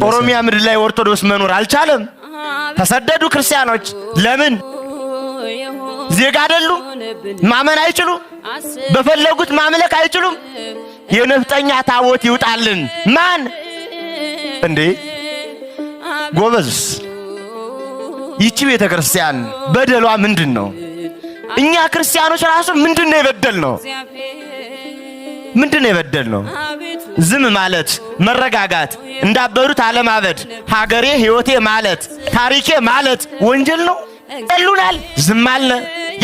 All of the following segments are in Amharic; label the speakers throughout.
Speaker 1: ይድረሰን።
Speaker 2: ኦሮሚያ ምድር ላይ ኦርቶዶክስ መኖር አልቻለም። ተሰደዱ ክርስቲያኖች። ለምን? ዜጋ አይደሉም? ማመን አይችሉም? በፈለጉት ማምለክ አይችሉም? የነፍጠኛ ታቦት ይውጣልን። ማን እንዴ ጎበዝ? ይቺ ቤተ ክርስቲያን በደሏ ምንድን ነው? እኛ ክርስቲያኖች ራሱ ምንድን ነው የበደል ነው? ምንድን ነው የበደል ነው? ዝም ማለት፣ መረጋጋት፣ እንዳበዱት አለማበድ፣ ሀገሬ ሕይወቴ ማለት፣ ታሪኬ ማለት ወንጀል ነው? ይጠሉናል፣ ዝም አልነ።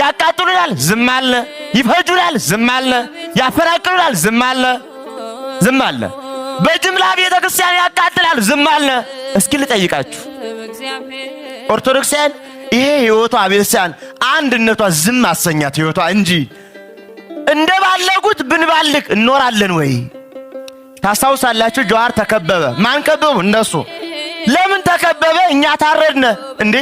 Speaker 2: ያቃጥሉናል፣ ዝም አልነ። ይፈጁናል፣ ዝም አልነ። ያፈናቅሉናል፣ ዝም አልነ። ዝም አልነ። በጅምላ ቤተ ክርስቲያን ያቃጥላል፣ ዝም አልነ። እስኪ ልጠይቃችሁ ኦርቶዶክሳውያን፣ ይሄ ሕይወቷ ቤተክርስቲያን አንድነቷ ዝም አሰኛት ሕይወቷ እንጂ እንደ ባለጉት ብንባልግ እኖራለን ወይ? ታስታውሳላችሁ? ጀዋር ተከበበ። ማን ከበቡ? እነሱ። ለምን ተከበበ? እኛ ታረድነ እንዴ?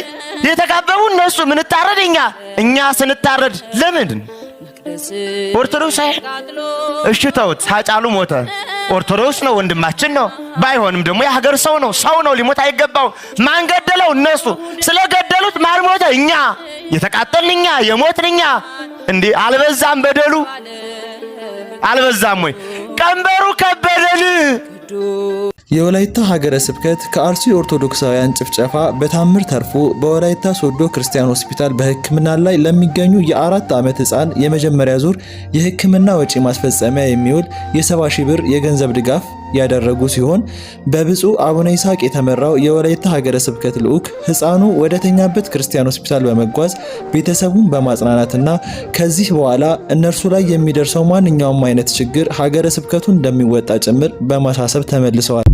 Speaker 2: የተከበቡ እነሱ፣ ምንታረድ እኛ። እኛ ስንታረድ ለምን ኦርቶዶክስ? እሺ ተውት። ሃጫሉ ሞተ። ኦርቶዶክስ ነው፣ ወንድማችን ነው። ባይሆንም ደግሞ የሀገር ሰው ነው፣ ሰው ነው፣ ሊሞት አይገባው። ማን ገደለው? እነሱ። ስለገደሉት ማን ሞተ? እኛ። የተቃጠልን እኛ፣ የሞትን እኛ። እንዴ አልበዛም? በደሉ አልበዛም ወይ? ቀንበሩ ከበደን።
Speaker 1: የወላይታ ሀገረ ስብከት ከአርሲ ኦርቶዶክሳውያን ጭፍጨፋ በታምር ተርፎ በወላይታ ሶዶ ክርስቲያን ሆስፒታል በሕክምና ላይ ለሚገኙ የ4 ዓመት ሕፃን የመጀመሪያ ዙር የሕክምና ወጪ ማስፈጸሚያ የሚውል የ70 ሺህ ብር የገንዘብ ድጋፍ ያደረጉ ሲሆን፣ በብፁዕ አቡነ ይስሐቅ የተመራው የወላይታ ሀገረ ስብከት ልዑክ ሕፃኑ ወደ ተኛበት ክርስቲያን ሆስፒታል በመጓዝ ቤተሰቡን በማጽናናትና ከዚህ በኋላ እነርሱ ላይ የሚደርሰው ማንኛውም አይነት ችግር ሀገረ ስብከቱ እንደሚወጣ ጭምር በማሳሰብ ተመልሰዋል።